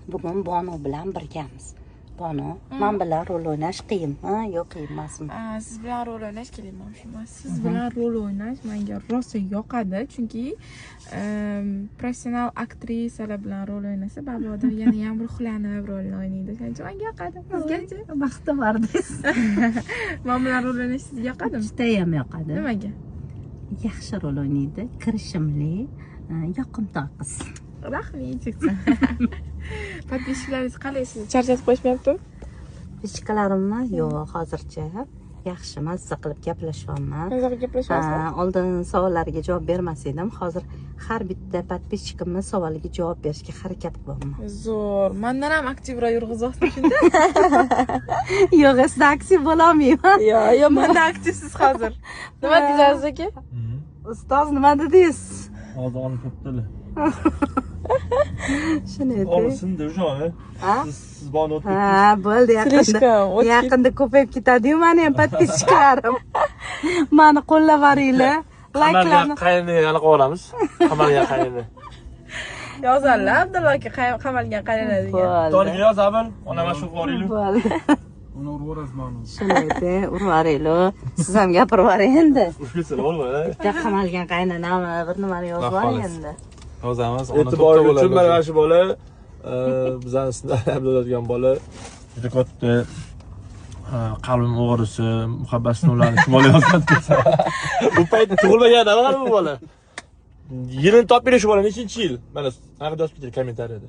Bugun Bonu bilan birgamiz. Bonu, man bilan rol o'ynash qiyinmi yo qiyin emasmi? Siz bilan rol o'ynash keling, mana shu emas. Siz bilan rol o'ynash menga rosa yoqadi, chunki professional aktrisalar bilan rol o'ynasa, baribir odam yana ham ruhlanib rolni o'ynaydi. Shuning uchun menga yoqadi. Sizgachi? Baxti bor deysiz. Man bilan rol o'ynash sizga yoqadimi? Judayam yoqadi. Nimaga? Yaxshi rol o'ynaydi, kirishimli, yoqimtoy qiz. Rahmat. Подписчиklaringiz qalay, sizni charchatib qo'yishmayaptimi? Подписчиklarimmi? Yo'q, hozircha yaxshi, mazza qilib gaplashyapman. Mazza qilib gaplashyapsizmi? Ha, oldin savollarga javob bermas edim. Hozir har bitta подписчикimni savoliga javob berishga harakat qilyapman. Zo'r. Mandan ham aktivroq yurg'izyapsiz shunda. Yo'q, sizda aktiv bo'lolmayman. Yo'q, mandan aktivsiz hozir. Nima deysiz, aka? Ustoz, nima dedingiz? Hozir olib turibdilar. Shuni ayting. Olsin o'shani. Ha? Siz boni o'tib Ha, bo'ldi, yaqinda. Слишком o'tib. Yaqinda ko'payib ketadi-yu mani ham подписчиklarim. Mani qo'llaveringlar. Qamalgan Layklarni qaynini anaqa olamiz. Qamalgan qaynini. Yozadilar Abdulla aka qamalgan qaynona degan. Bo'ldi. Toniga yozamiz. Ona mana shu boraylik. Bo'ldi. Uni urib yuborasiz mana. Shuni ayting, urib yuboringlar. Siz ham gapirib yuboring endi. Urib ketsalar bo'lmaydi. Bitta qamalgan qaynonami, bir nimani yozib yuboring endi. Yozamiz. E'tibor uchun mana shu bola, bizani sinab yozadigan bola juda katta qalbim o'g'risi, muhabbat sinovlarini shu bola yozgan. Bu payt tug'ilmagan hali bu bola. Yilini topib bering, shu bola nechinchi yil? Mana anaqa yozib ketadi kommentariyada.